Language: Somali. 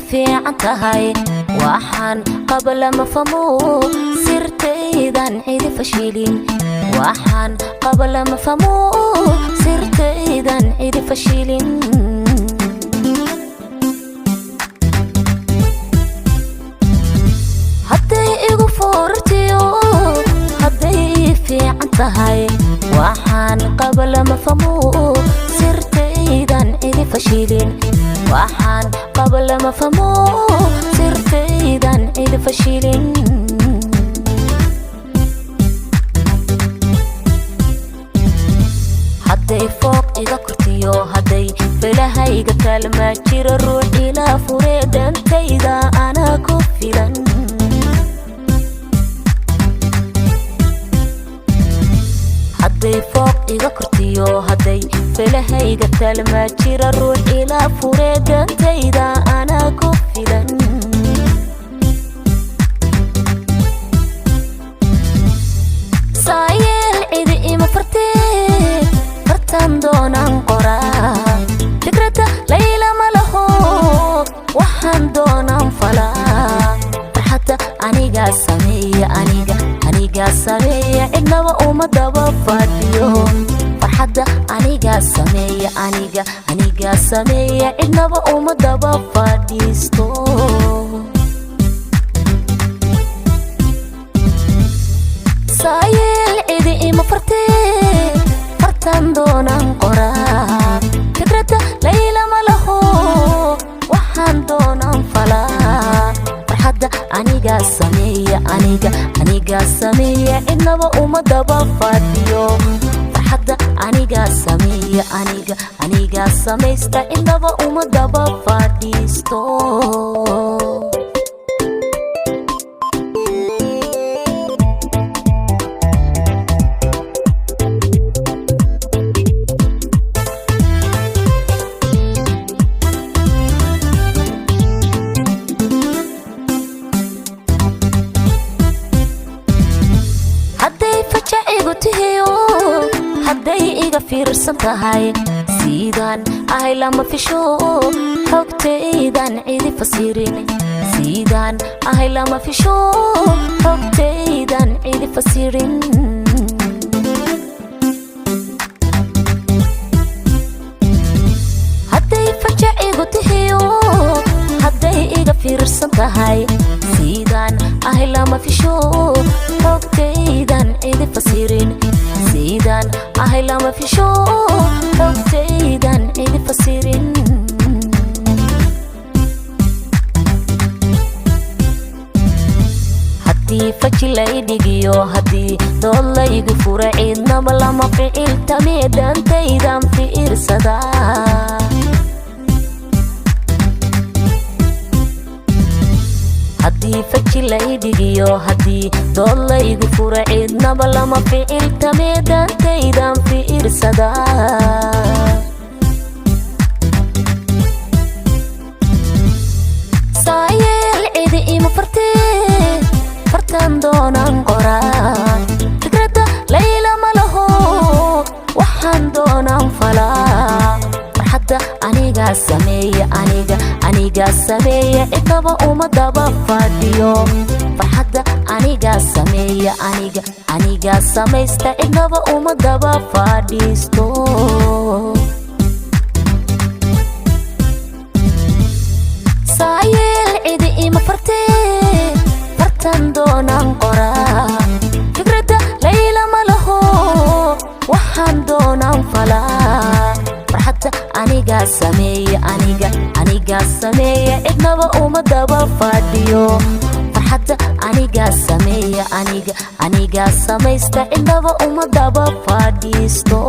fiican tahay, waxaan qaba lama famo, sirtaydan cidi fashilin. Waxaan qaba lama famo, sirtaydan cidi fashilin. Hadday igu foorartiyo, hadday ii fiican tahay, waxaan qaba lama famo, sirtaydan cidi fashilin. Waxaan qaba lama famo, sirtaydan cidi fashilin. Hadday fooq iga kortiyo, hadday felahayga kaalmaa jiro, ruux ilaa furee dhantayda anaa ku filan. Hadday fooq iga kortiyo, hadday felahayga kaalmaa jira, ruux ilaa furee dantayda anaa ku filan. Saayeel cidi ima fartee, fartaan doonaan qoraa. Fikradda layla ma laho, waxaan doonaan falaa. Farxadda anigaa sameeya, aniga anigaa sameeya, cidnaba uma daba fadhiyo. Farxadda anigaa sameeya, aniga anigaa sameeya, cidnaba uma daba fadhiisto. Saayeel cidi ima fartee, fartaan doonaan qoraa. Fikradda layla ma laho, waxaan doonaan falaa. Farxadda anigaa sameeya, aniga anigaa sameeya, cidnaba uma daba fadhiyo. Farxadda anigaa sameeya, aniga anigaa samaysta, cidnaba uma daba fadhiisto. Hadday fajacigu tihiyo, hadday iga fiirsan tahay, siidaan ahay lama fisho, xogtaydan cidi fasirin. Siidaan ahay lama fisho, xogtaydan cidi fasirin. Hadday fajacigu tihiyo, hadday iga fiirsan tahay, siidaan ahay lama fisho, xogtaydan cidi fasirin. Siidaan ahay lama fisho, xogtaydan cidi fasirin. Haddii faji lay dhigiyo, haddii dood laygu fura, ciidnaba lama ficiltamee, dhantaydan fiirsadaa. Haddii faji lay dhigiyo, haddii dood laygu fura, ciidnaba lama ficiltamee, dhantaydan fiirsadaa. Saayeel cidi ima fartee, fartaan doonaan qoraa. Fikradda layla ma laho, waxaan doonaan falaa. Farxadda anigaa sameeya, aniga anigaa sameeya, cidnaba uma daba fadhiyo. Farxadda anigaa sameeya, aniga anigaa samaysta, cidnaba uma daba fadhiisto. Saayeel cidi ima fartee, fartaan doonaan qoraa. Fikradda layla ma laho, waxaan doonaan falaa. Farxadda anigaa sameeya, aniga anigaa sameeya, cidnaba uma daba fadhiyo. Farxadda anigaa sameeya, aniga anigaa samaysta, cidnaba uma daba fadhiisto.